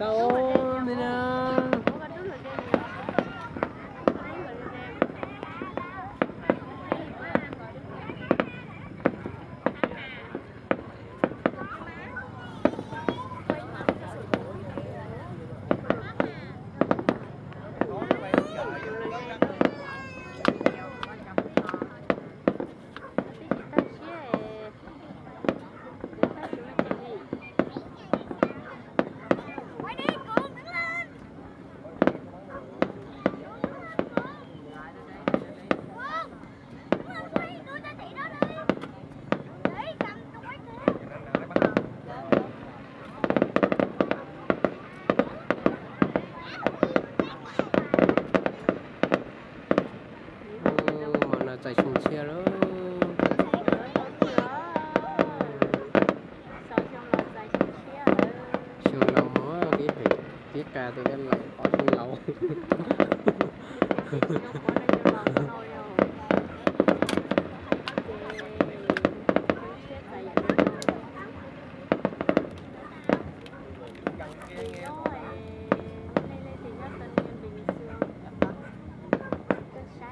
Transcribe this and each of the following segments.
Tau, mira. Hmo no txais xyoo tshiab lawm. Xyoo laus mus tib heev, tib qas tus dej laus pom xyoo laus.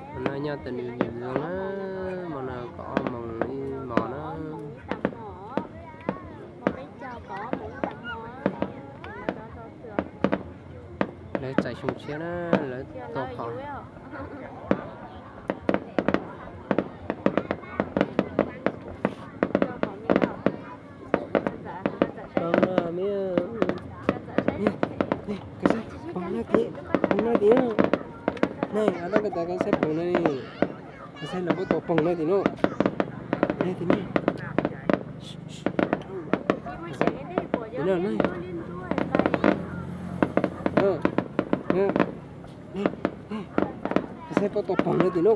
Hmo no nyob tau nws dim zoo na, hmo no kaum ob moos ib hmos na. Lawv txais xyoo tshiab na, lawv tua phom. Pog no, pog no tim, pog no tim. Neeg, a, koj tas koj saib pog no, koj saib lawv puab tua pog no tim no. Tim no, tim no. Koj saib puab tua pog no tim no.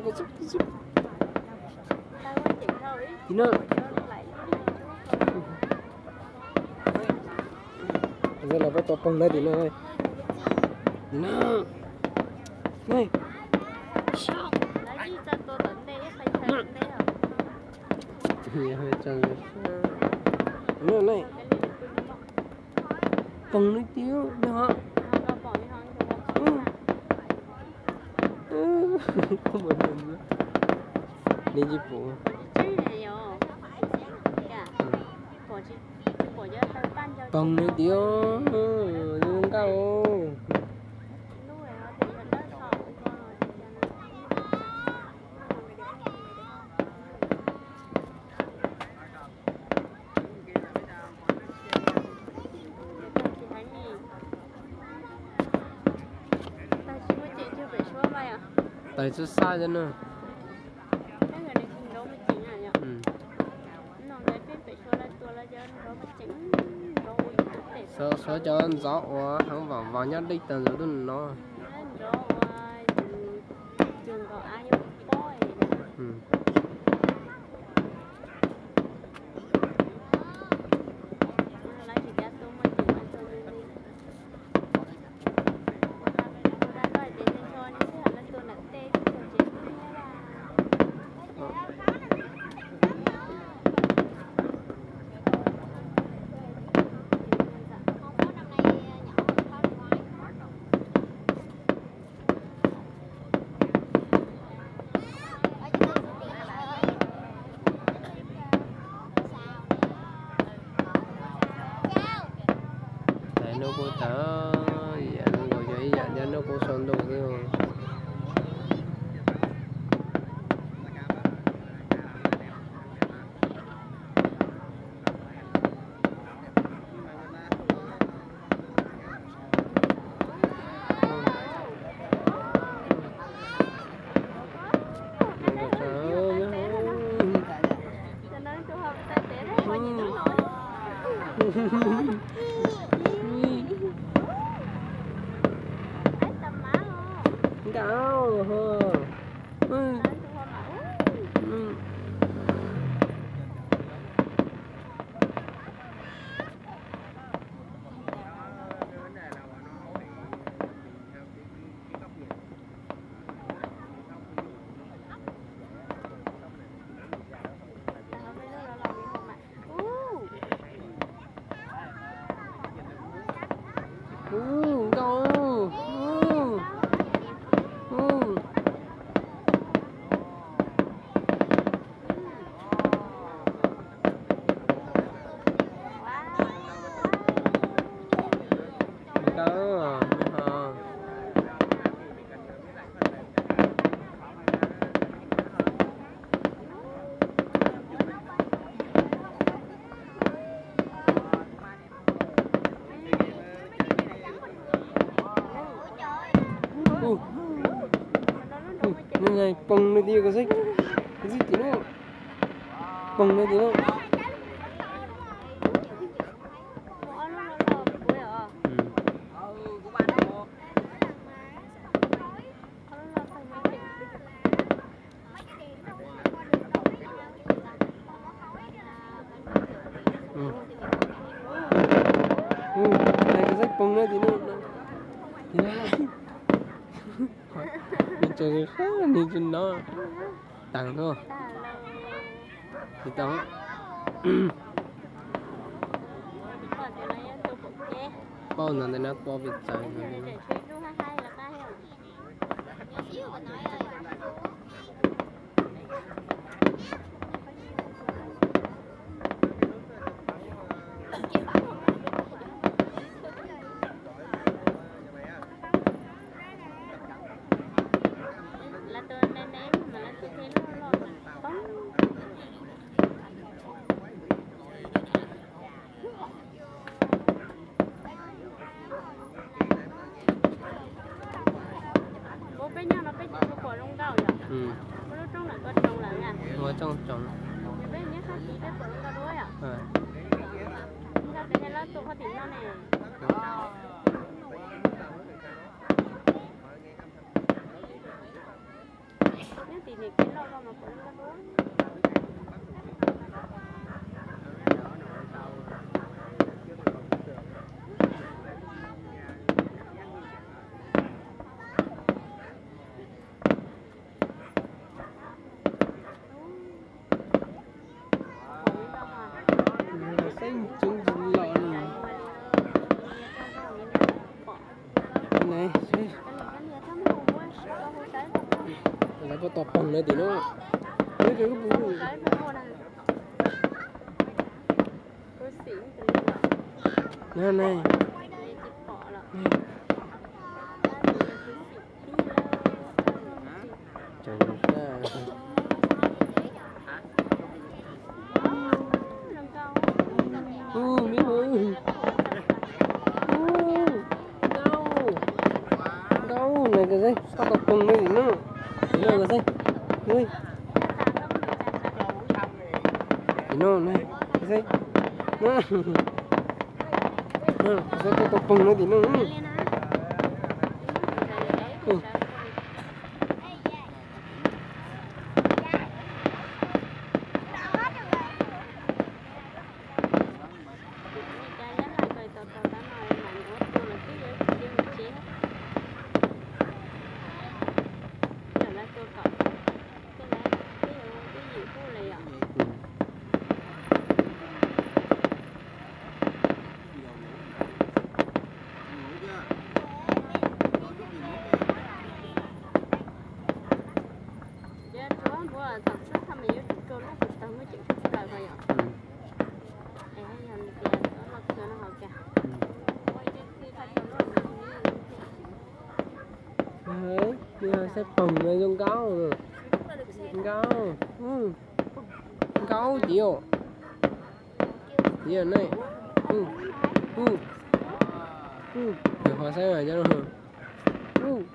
Tim no. Koj saib lawv puab tua pog no tim no. Tim no. Pog no tim no. Li tsis pom. Pog no tim, zoo nkauj. Tawg txhub xab thiab na. Suav cov ntxov uas heev vam vas nyob deb tag nrho tuaj no. Tais nub kuj tawg, yam nub nkaus yog ib yam cov nub kuj sau ntuj xwb. Poog no tim, koj saib, koj saib tim no. Poog no tim no. Koj saib poog no tim no. Nws tseem sab nws tsis no. Tag nrho. Tsis tau. Paub no ntawm no pov pes tsawg. Peb nyob no peb tsis pom zoo nkauj yom? Peb lub roob lawm koj tsoom lawm na. Ua tsoom tsoom. Peb nyob sab tid peb pom zoo nkauj dua yom? Nkauj tes nyob lawm tuaj qhov tim no ne. Nyob tim niam kev loj koj mas pom zoo nkauj dua. Saib tseeb los ne. Lawv puas tos poog no tim no. Ne. Ub, me ub. Ub, nkauj. Nkauj na, koj saib, koj tos poog no tim no. Tim no koj saib. Tim no na, koj saib. Koj saib, koj tos poog no tim no. Saib poog no zoo nkauj, nkauj, nkauj tiag. Tiag ne. Ub, ub, ub, ho saib mas cov no. Ub.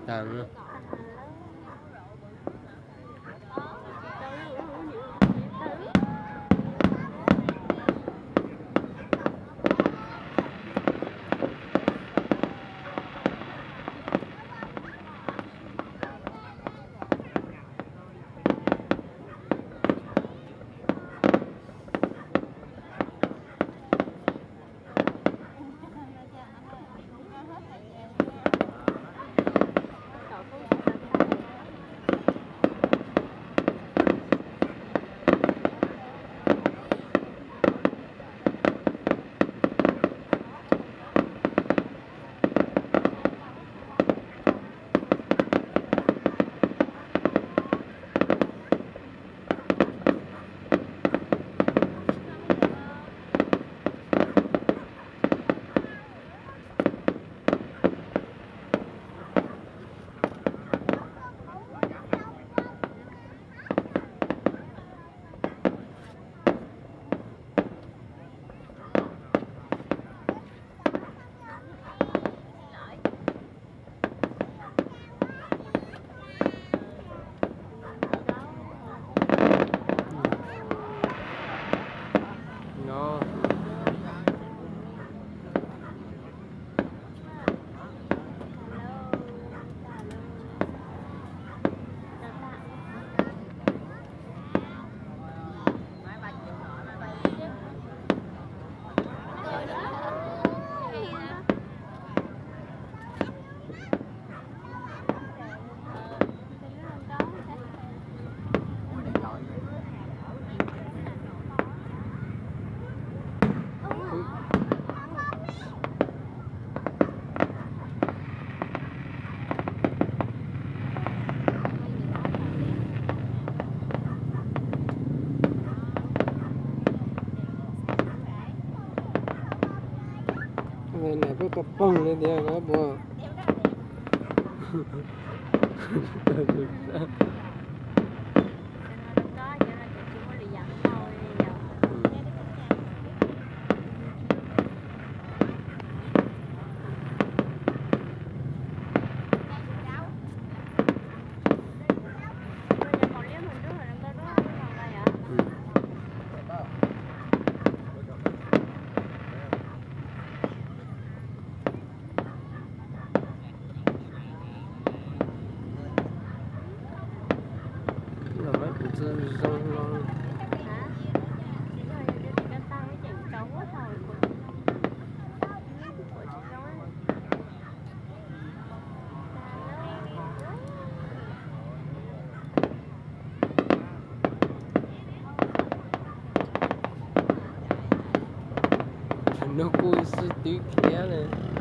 Tag. Peb ka poog li tiag puas. Los kuv tsis zoo no. Nws kuj sib twv khiav li.